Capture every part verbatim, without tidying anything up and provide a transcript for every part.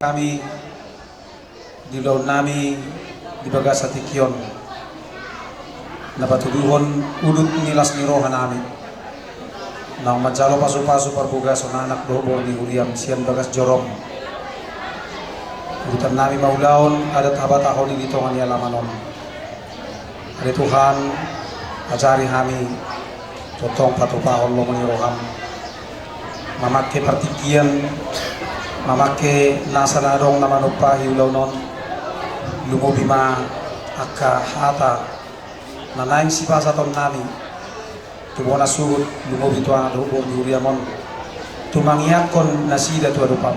Hami di ulaon nami di bagasan tingki on, na patuduhon udut ni las ni roha nami, naung manjalo pasupasu parbagason anak dohot boru ni huriam sian bagas jorom. Udutan nami ma ulaon adat habatahon i di tonga ni alaman on. Ale Tuhan, ajari hami tongtong patupahon lomo ni roham, mamangke partingkian, mamangke nasa na adong na manumpahi ulaon on. Lumobi ma angka hata na naeng sipasahaton nami tu bona suhut, lumobi tu anak dohot boru ni huriam on, tu mangiangkon nasida tu adopam,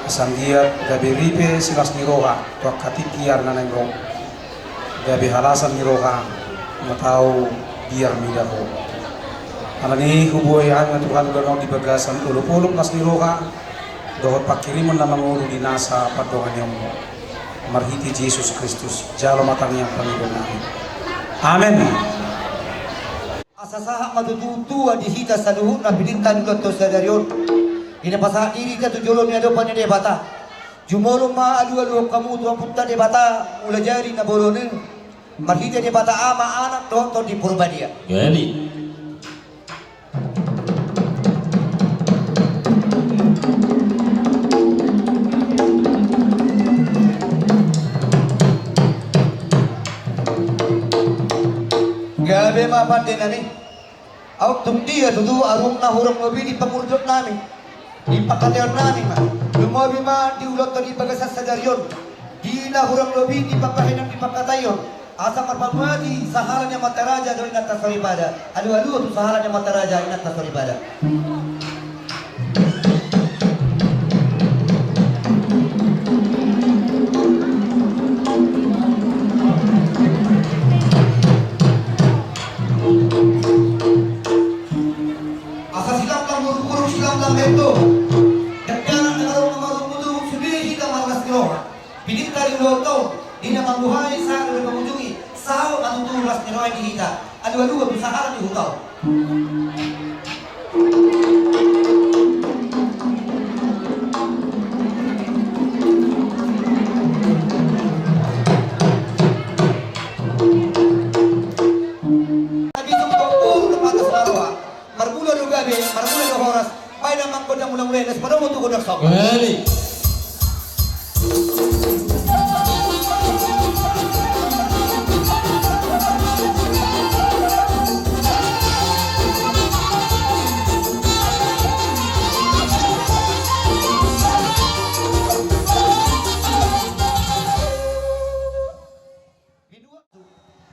asa anggiat gabe ripe silas ni roha tu angka tingki ari na naeng ro, gabe halasan ni roha na tau biar mida Ho. Alani i hubuhai hami ma Tuhan ulaon on di bagasan olopolop las ni roha dohot pangkirimon na mangolu di nasa pandonganion. Marhite Jesus Kristus, jalo ma tangiang pangidoan nami. Amen. Asa sahat ma tutu tua di hita saluhutna pininta ni ulaonta sadari on, di na pasahat diri hita tu jolo ni adopan ni Debata. Jumolo ma alualuhon hamu tu Ompunta Debata Mulajadi Na Bolon i, marhite Debata Ama, Anak dohot Tondi Porbadia. Jadi. Gabe ma pande nami. Aut tung dia tutu arung na hurang lobi di pangurjot nami, di pangkataion nami ma. Lumobi ma di ulaonta di bagasan sadari on, di na hurang lobi di pangkahenan di pangkataion. Asa marpamuati sahala ni amanta raja dohot inanta soripada. Alualuhon tu sahala ni amanta raja inanta soripada. Asa silamlam burung-burung silamlam bento. Dapdanak na marung marung mutu sude hita marlas ni roha. Pininta ni ulaonta on, di na mambuhai sahat dohot mangujungi, saut ma tutu las ni roha i di hita. Alualuhon tu sahala ni huta on. Tapi tu pokok na pantas na roha. Marmula do gabe, marmula do horas. Baen amang gondang mulamula i, laos padomu tu gondang sogot. Baik.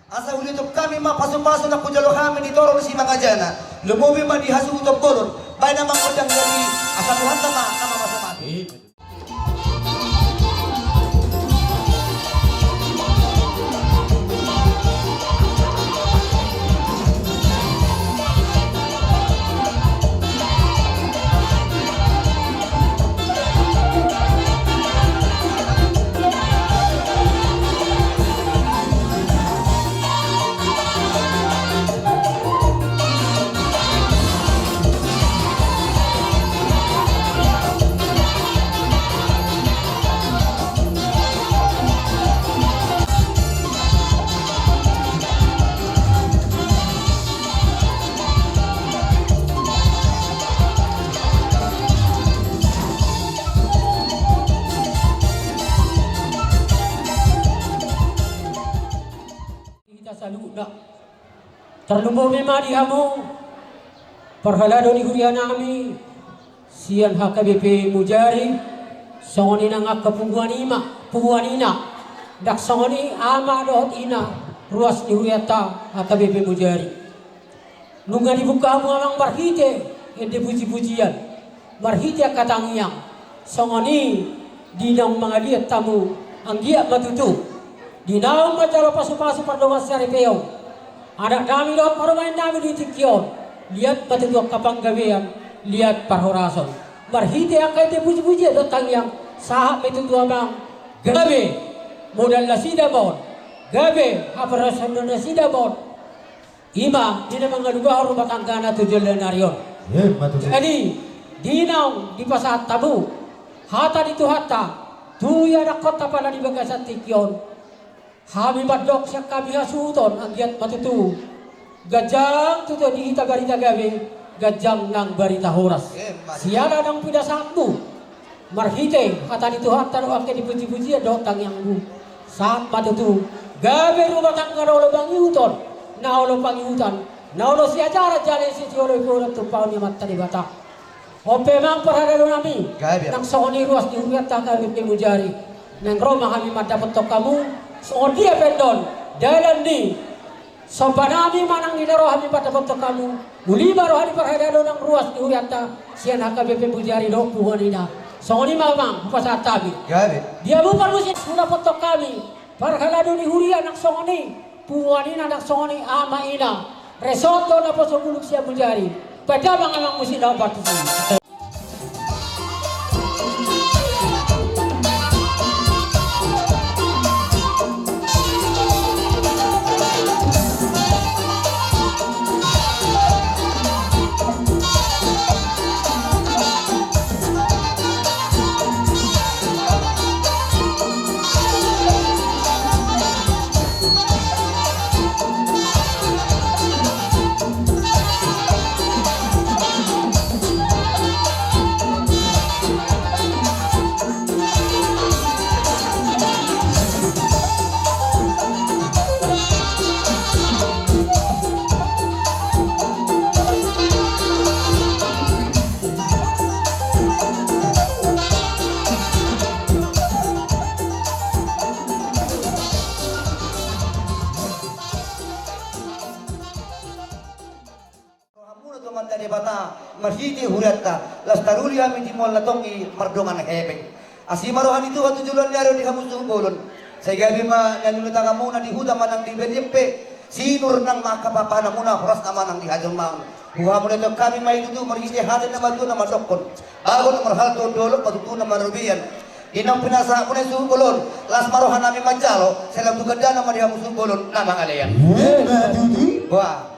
Asa huliathon hami ma pasupasu na hujalo hami di toru ni simangajana. Lumobi ma di hasuhuton bolon. Baen amang gondang jadi asa Tuhanta ma na mamasumasu. Hita saluhutna. Tarlumobi ma di hamu parhalado ni huria nami sian H K B P Mujari, songon i nang angka punguan i ma, punguan ina, ndang songon i ama dohot ina ruas ni hurianta H K B P Mujari. Nunga dibuka hamu amang marhite ende pujipujian, marhite angka tangiang, songon i di naung mangaliat hamu, anggiat ma tutu di naung manjalo pasupasu pardongan saripeon anak nami dohot parumaen nami di tingki on, liat ma tutu angka panggabean, liat parhorason. Marhite angka ende pujipujian dohot tangiang, sahat ma i tutu amang, gabe modal nasida ma on, gabe haparhorason nasida ma on. I ma di na mangalugahon rumah tanggana tu joloan ni ari on. Jadi di naung dipasahat hamu Hata ni Tuhanta, tu ianakhonta pala di bagasan tingki on. Hami mandok sian hami hasuhuton, anggiat ma tutu ganjang tutu di hita barita gabe, ganjang nang barita horas. Emma tutu. Siala naung pinasahatmu marhite hata ni Tuhanta dohot angka ni pujipujian dohot tangiangmu, sahat ma tutu gabe rumah tangga na olo pangihuton, na olo pangihutan, na olo siajaran jala ise siolo iporon tumpahon ni Amanta Debata. On pe amang parhalado nami, gabe, nang songon i ruas ni hurianta H K B P Mujari. Naeng ro ma hami mandapothon hamu, songon dia pe annon dalan ni somba nami manang ni na ro hami mandapothon hamu, uli ma roha ni parhalado nang ruas ni hurianta sian H K B P Mujari dohot punguan ina. Songon i ma amang hupasahat hami. Gabe. Dia muse muse hudapothon hami parhalado ni huria nang songon i, punguan ina nang songon i, ama ina, resort do naposo bulung sian Mujari. Baen damang amang musik na hombar tusi. Rohamuna tu Amanta Debata marhite hurianta, laos taruli hami di mual na tonggi mardongan hepeng. Asi ma roha ni Tuhan tu joloan ni ari on di hamu suhut bolon. Sai gabe ma na niula tanganmuna di huta manang di balian pe, sinur nang ma angka pahanmuna, horasna manang di hajolmaon. Huhamuliatehon hami ma i tutu marhite hata ni na matua na mandokkon: Bagot marhalto, dolok ma tutu na marrobean. Di naung pinasahatmuna i suhut bolon, las ma roha nami manjalo, sai lam tu gandana ma di hamu suhut bolon na mangalean. Emma tutu. Wah.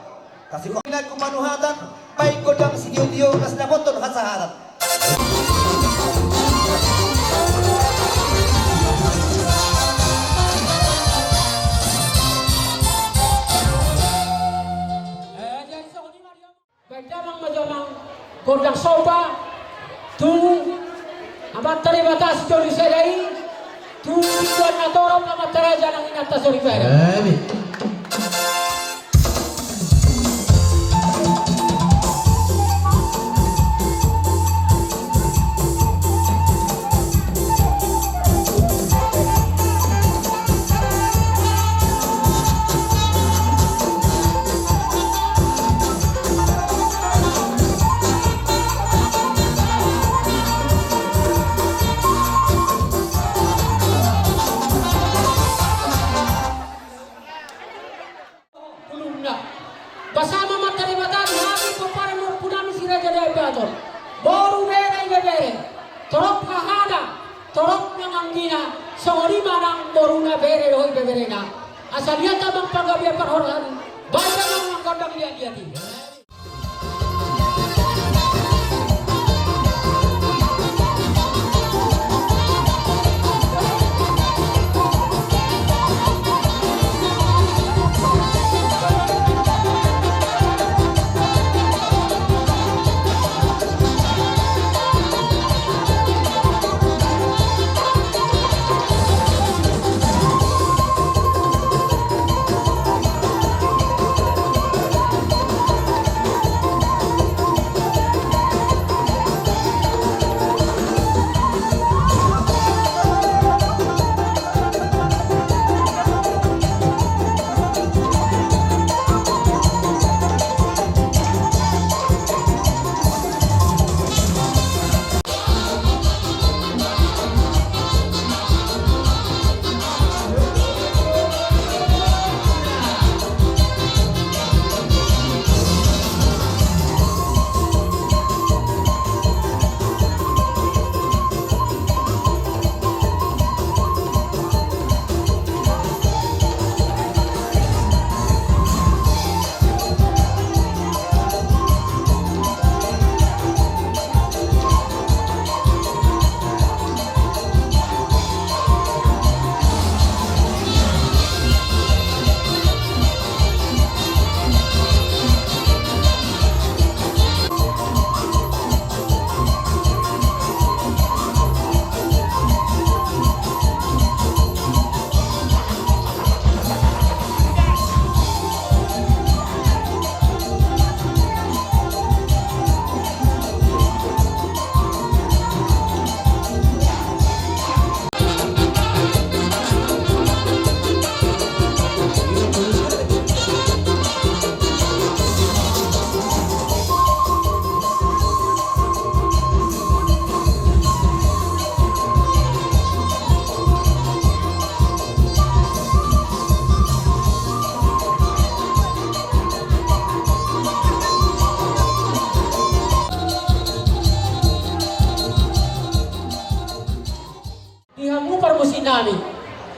Kasih kok. Pinangku panuhatan, baik godang sitio-tio, las dapothon hasahatan. Baen damang ma jo amang gondang somba tu Amanta Debata sijolo sada i, tu tingki on na torop, amanta raja nang inanta soripada. Amin. Huluna. Basa ma Amanta Debata di hami pomparan ni ompunami Si Raja Daeng Bator. Boru, bere, ibebere. Torop hahana, torop nang anggina, songon i ma nang boruna, bere dohot ibeberena. Asa liat amang panggabean parhorasan i, baen damang gondang liat-liat i.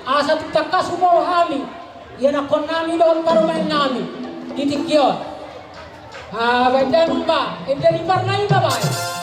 Asa tung tangkas humolo hami, ianakhonnami dohot parumaennami di tingki on. Ah, baen damang ba, ende di parna i ma baen.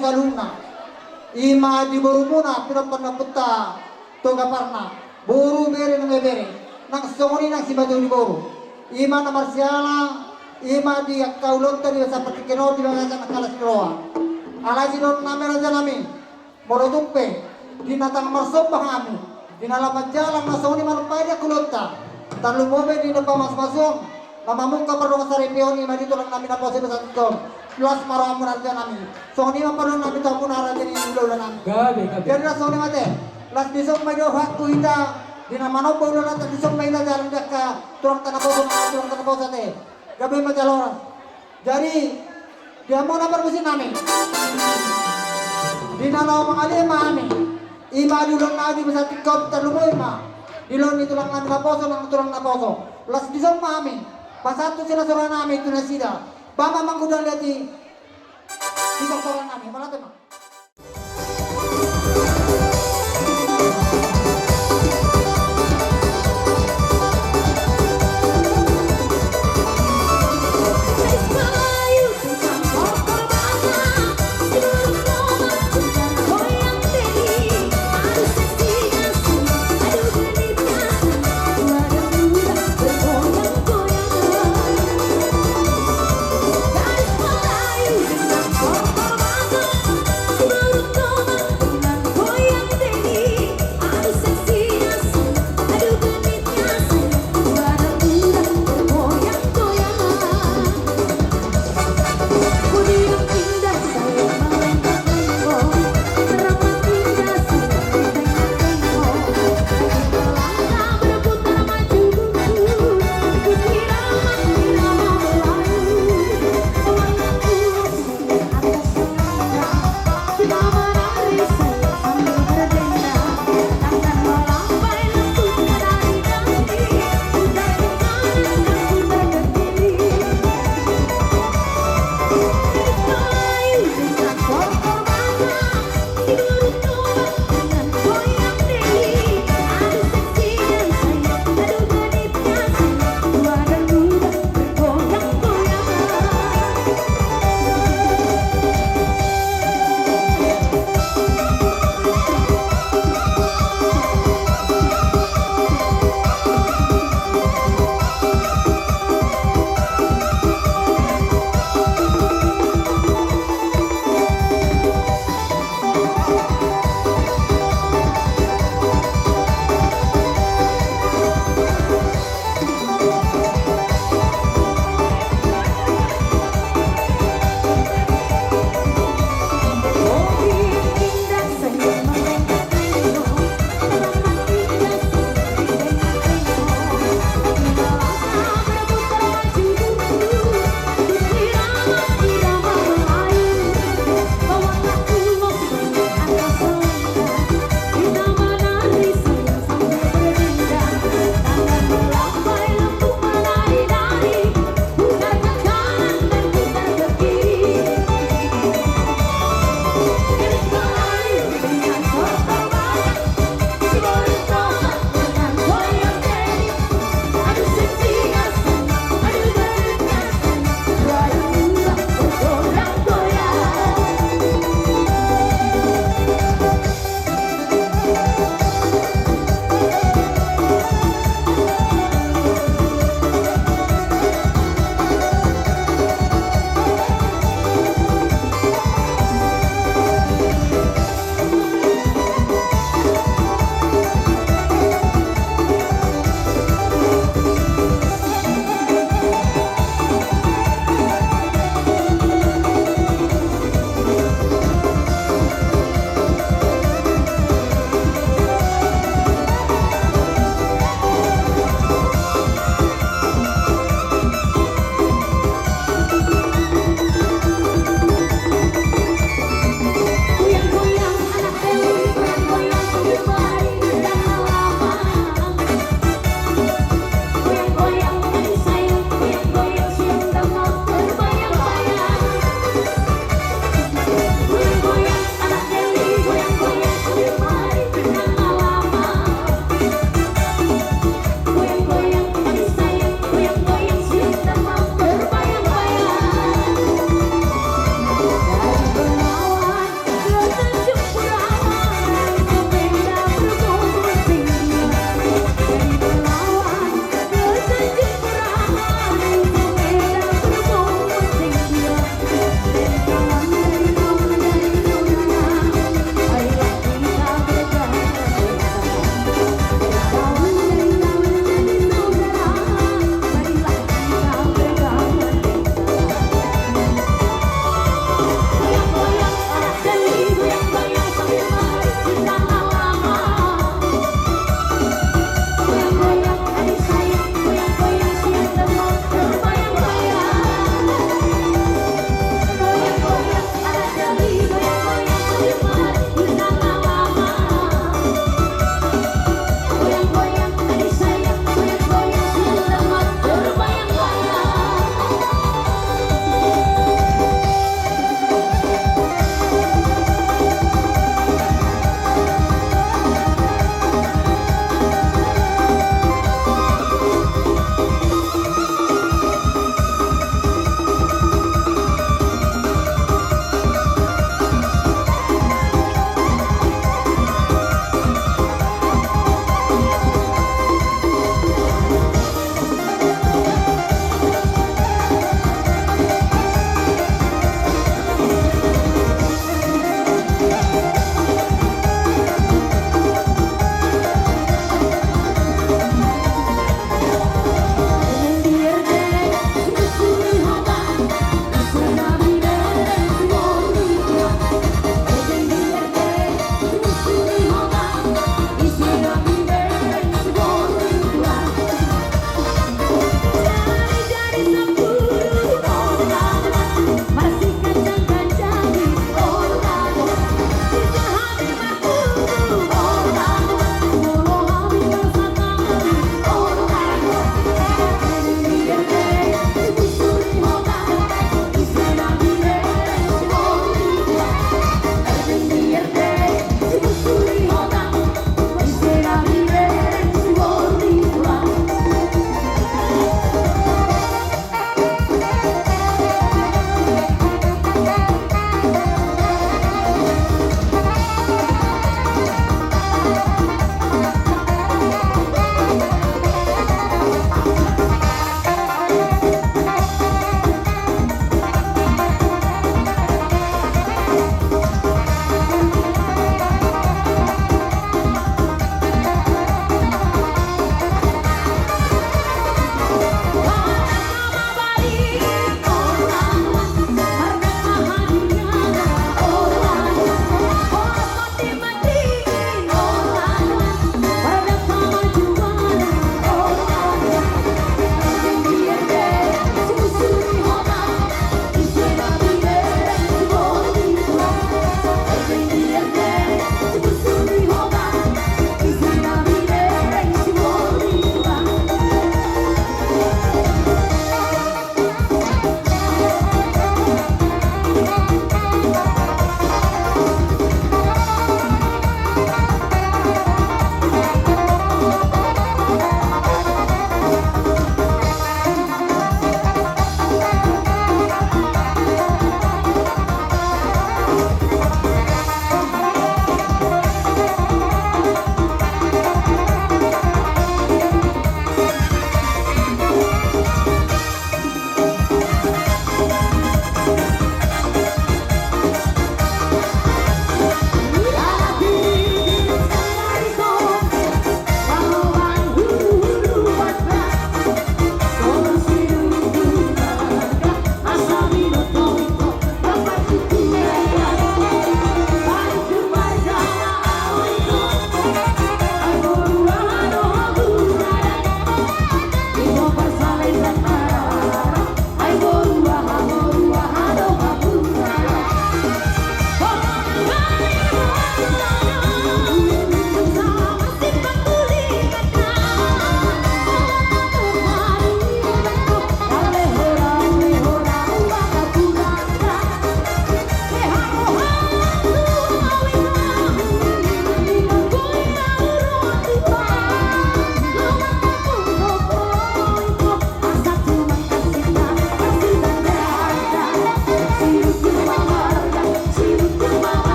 saluhutna. I ma di borumuna, pinompar ni ompunta Toga Parna, boru, bere nang ibebere, nang songon i nang siboto ni boru. I ma na marsiala, i ma di angka ulaonta di bagasan partingkian on, di bagasan angka las ni roha. Alai sidohonon nami, raja nami, molo tung pe di na ndang marsomba hami, di na laho manjalang, na songon i ma na paida angka ulaonta, tarlumobi di na pamasumasuon, na mamungka pardongansaripeon, i ma di tulang nami naposo di bagasan tingki on. Las ma rohamuna, raja nami. Songon i ma pandohan nami tu hamuna, raja ni hulahula nami. Gabe, gabe. Jadi las songon i ma ate. Las dison ma i do hakku hita, di na manomba ulaonta, dison ma hita jalang di angka tulangta naposo, na tulangta naposo ate. Gabe ma jala horas. Jadi, di hamuna parmusik nami, di na laho mangaliat ma hami, i ma di ulaon nami di bagasan tingki on, tarlumobi ma di ulaon ni tulang nami naposo, nang tulang naposo. Las dison ma hami pasahat tu silas roha nami tu nasida. Ba ma mangudaliati silas roha nami, mauliate ma.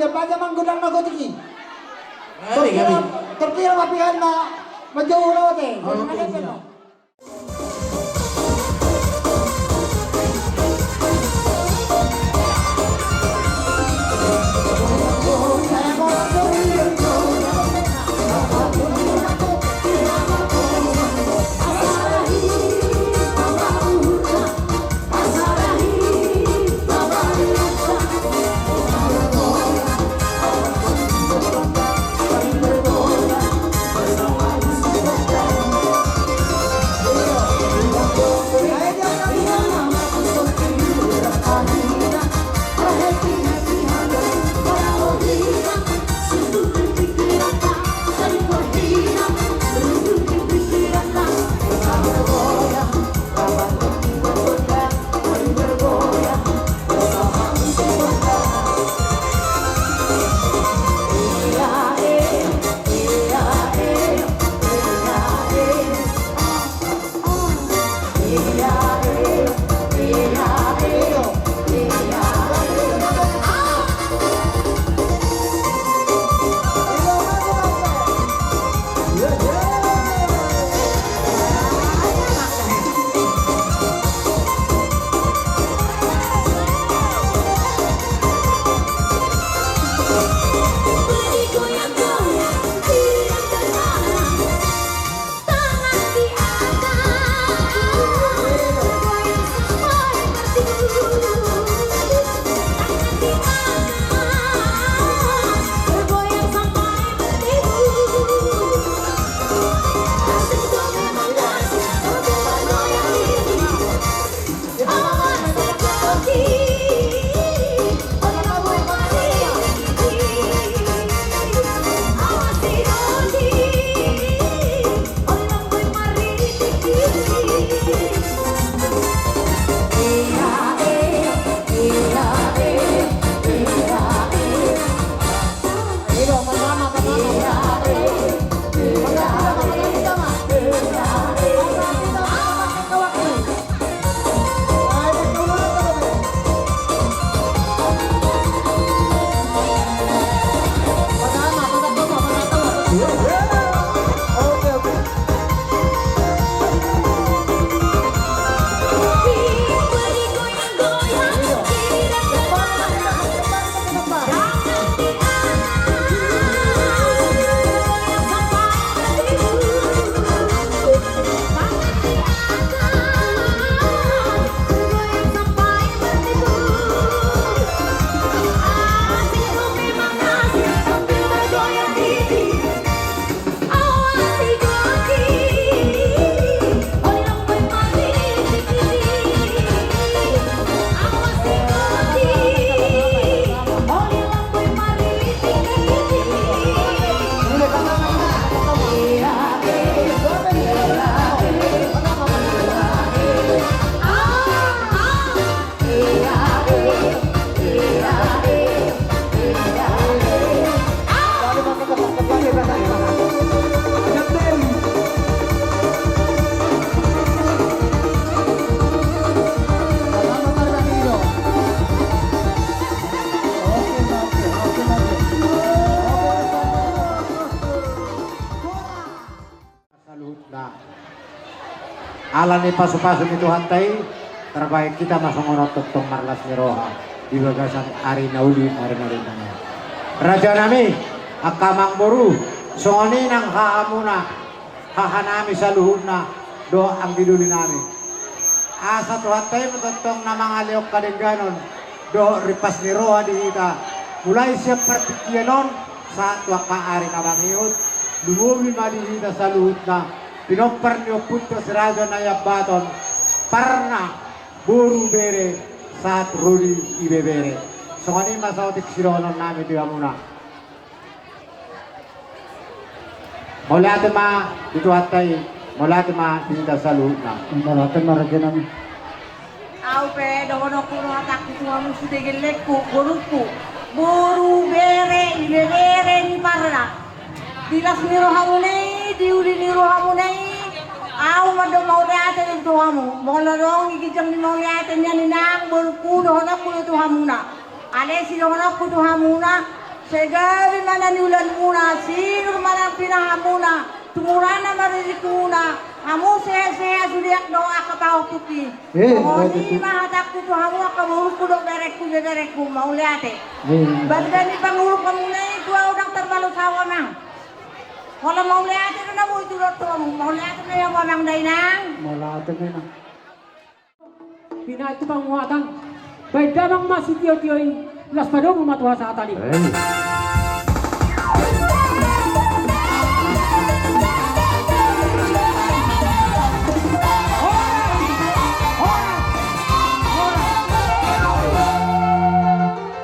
Baja manggodang na gotik i. Terkira, terkira ma pihan na manjou ulaon i. Saluhutna. Ala ni pasupasu ni Tuhanta i, tarbahen hita ma songon on tongtong marlas ni roha di bagasan ari na uli, ari na uli nangkin. Rajanami, angka amangboru, songon i nang hahamuna, hahanami saluhutna, dohot anggi doli nami. Asa Tuhanta i ma tongtong na mangalehon hadengganon dohot rimpas ni roha di hita, mulai sian partingkian on sahat tu angka ari na mangihut, lumobi ma di hita saluhutna pinompar ni ompunta si Raja Naiambaton, parna, boru, bere, sahat ro di ibebere. Songon i ma saotik sidohononnami tu hamuna. Mauliate ma di Tuhanta i, mauliate ma di hita saluhutna. Mauliate ma rajanami. Ahu pe dohononku do hatangku tu hamu sude gellengku, borungku, boru, bere, ibebere ni parna. Di las ni rohamuna i, di uli ni rohamuna i, ahu mandok mauliate tu hamu. Molo adong di ginjang ni mauliate nian, inang, borungku, dohononku do tu hamuna. Alai sidohononku tu hamuna, Sai gabe ma na niulanmuna, sinur ma na pinahanmuna, tumurana ma rizikimuna, hamu sehat-sehat sude angka dohot angka pahompu i. Eh, songon i ma hatangku tu hamu angka borungku dohot berengku, beberengku, mauliate. Eh. Bangga ni pangurung hamuna i tu ahu ndang tarbalos ahu amang. Molo mauliate do na boi tudokhon hamu, mauliate ma i hamu amang dainang. Mauliate ma i. Pinahan tu panguatan. Baen damang ma sitio-tio i, laos padomu ma tu hasahatan i.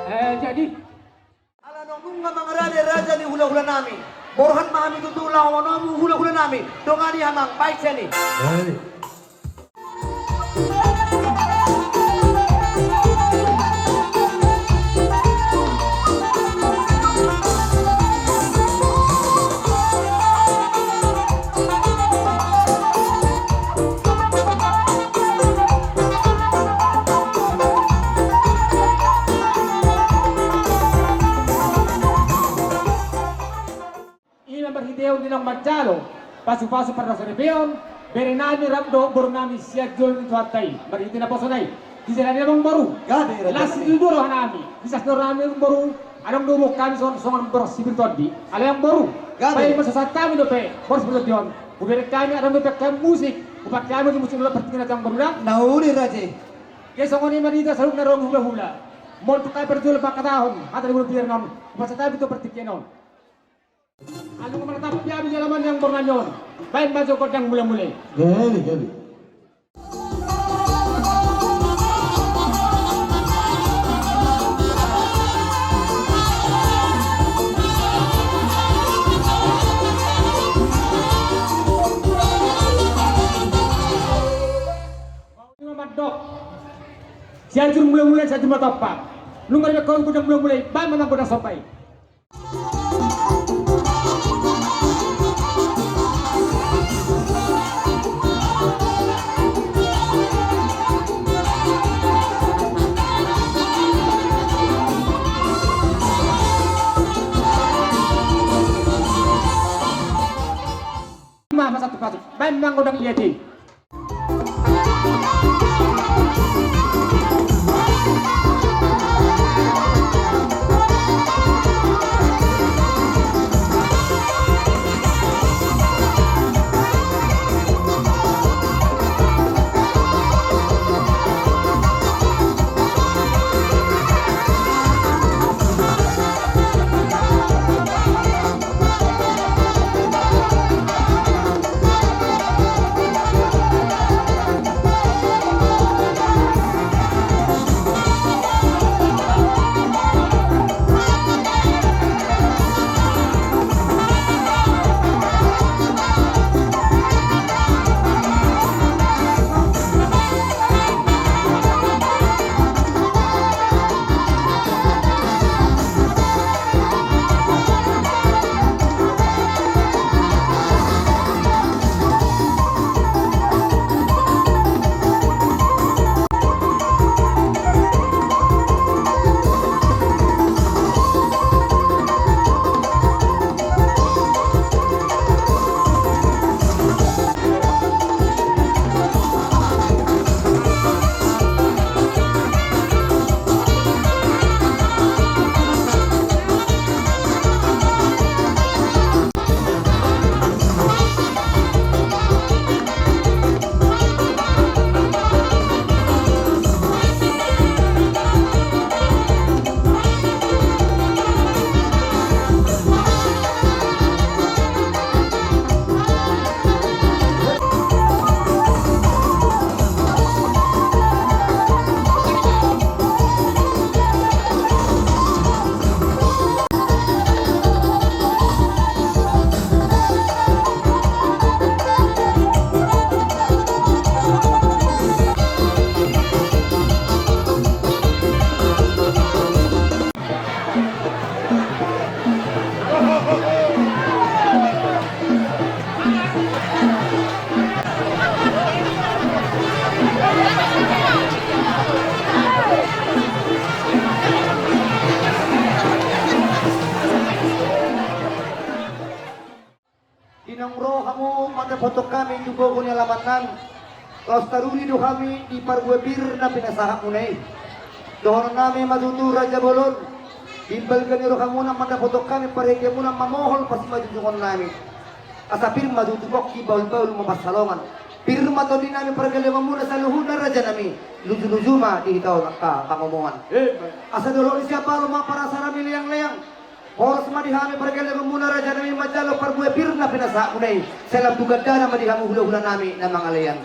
Eh, jadi, ala nunga mangarade raja ni hula-hula nami. Borhat ma hami tutu laho manomu hula-hula nami. Dongani amang, baen sian i. Ima marhitehon di naung manjalo pasu-pasu parnasorepeon, bere nami rap dohot boru nami sian jolo ni Tuhanta i, marhite naposona i. Dijalani amang boru. Las situtu do roha nami, di sas ni roha nami amang boru, adong do boan hami songon, songon boras sipir tondi. Alai amang boru, baen ma susahan nami dope boras sipir tondi on. Hubereng hami adong dope angka musik, hupakke hami musik dohot partingkian amang boru da. Na uli raja i. Ia songon i ma di hita saluhutna ro hula-hula. Molo tung hami parjolo pangkatahon hata ni molo biar non, hupasahat hami tu partingkian on. Alai nunga martampi hami jala manang borngin on. Baen ma jo gondang mula-mula i. Gabe, gabe. Nunga mandok. Sian jur mula-mula, sian jur matompa. Nunga dibaen gondang mula-mula i, baen ma nang gondang somba i. Ma, ma satu pasu. Baen ma nang gondang liat i. Di naung ro hamu mandapothon hami tu gogo ni alaman nami, laos taruli do hami di parbue pir na pinasahatmuna i. Dohononnami ma tutu Raja Bolon, di balga ni rohamuna mandapothon hami parhiteanmuna mamohol parsimajujungonnami. Asa pir ma tutu pongki, bahulbahul ma pansalongan. Pir ma tondinami pargellengmuna saluhutna rajanami, lujuluju ma di hita on angka pangomoan. Asa dolok ni siapalo ma parasarami leangleang. Horas ma di hami pargellengmuna rajanami manjalo parbue pir na pinasahatmuna i, sai lam tu gandana ma di hamu hulahulanami na mangalean.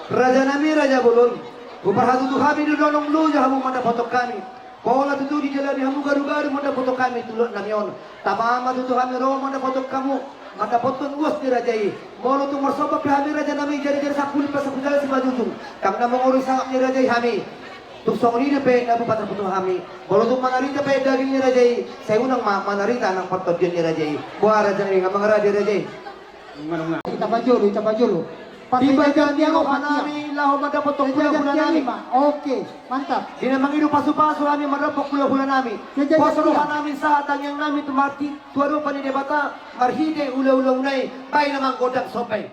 Rajanami Raja Bolon, huparhatutu hami do naung loja hamu mandapothon hami. Pola tutu didalani hamu gadugaru mandapothon hami tu luatnami on. Tama ma tutu hami ro mandapothon hamu, mandapothon uas ni raja i. Molo tung marsomba pe hami rajanami, jarijari sampulu pe sampulu sada simanjujung, ndang na mangorui sangap ni raja i hami. Tung songon i dope na boi pasahaton hami. Molo tung manarita pe daging ni raja i, sai unang ma manarita nang partondion ni raja i. Boha rajanami, nga mangarade raja i. Ita pajolo, ita pajolo. Di bagian ni rohanami laho mandapothon hulahulanami. Oke, mantap. Di na mangido pasupasu hami mandapothon hulahulanami. Pos rohanami sahat tangiangnami tu marti, tu adopan ni Debata marhite hulahulamuna i, bahen ma gondang somba i.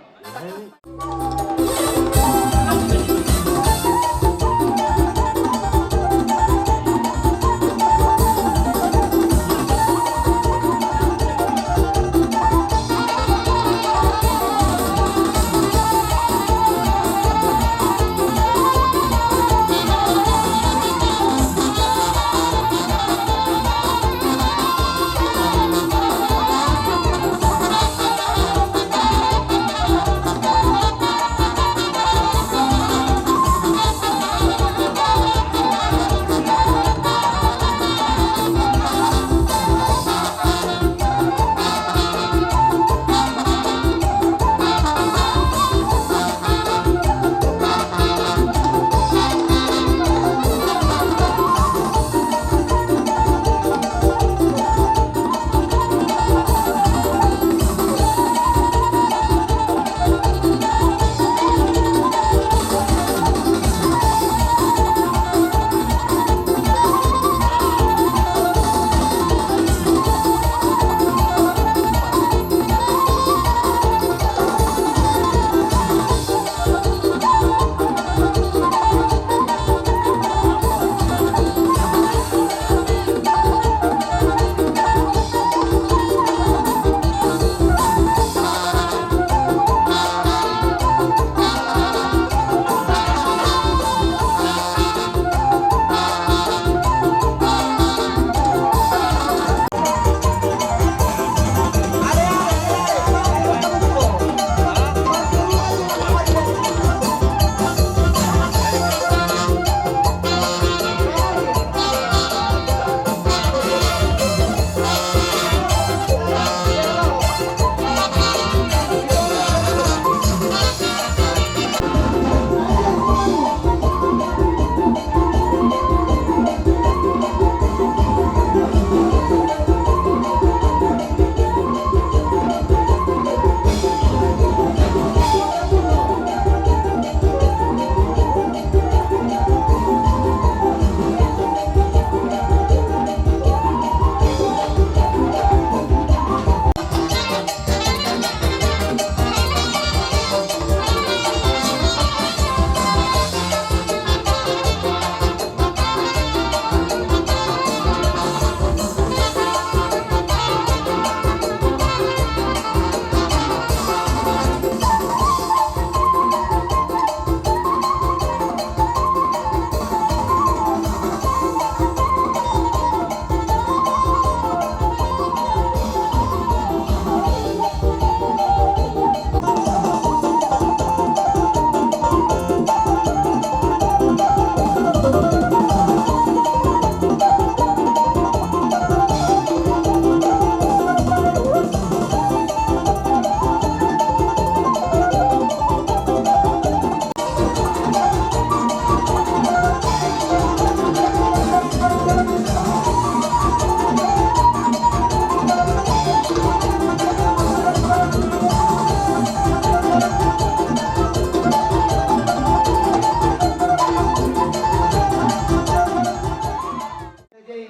Raja i,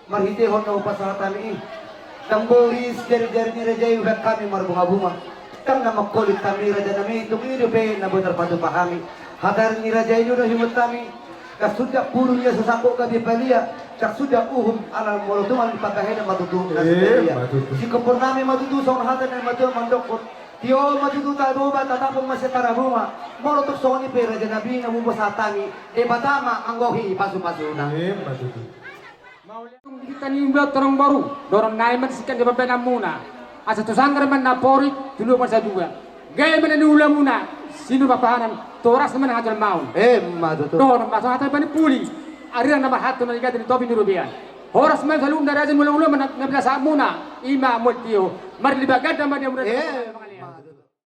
marhitehon na hupasahat hami i, ndang boris jarijari ni raja i hubaen hami marbungabunga. Tang na mangkolit hami raja nami, tung i dope na boi tarpatupa hami. Hata ni raja i do na hiuhut hami. Ndang suda puru ia so sangkot gabe palia, ndang suda uhum ala molo tung ala dipabahen ma tutu na suda ia. Sikompor nami ma tutu songon hata ni natuatua mandokkon. Tio ma tutu tabo ma tatapung ma sian Tarabunga. Molo tung songon i pe raja nami na boi sahat hami, Debata ma anggo i pasupasuna. Mauliate. Tung di hita ni ulaon tonang boru, dohonon nami ma di singkat ni pambahenanmuna. Asa tu sanggar ma na porik, tu luat ma na satua. Gabe ma na niulamuna, sinur papahanan, tu horas ma na hajalmaon. Emma tutu. Dohonon ma songon hata ni panimpuli. Arirang na marhalto na nigati ni topi ni robean. Horas ma saluhutna raja ni ulaula ma na pinasahatmuna. Ima mual tio. Marlipat ganda ma di hamuna. Emma.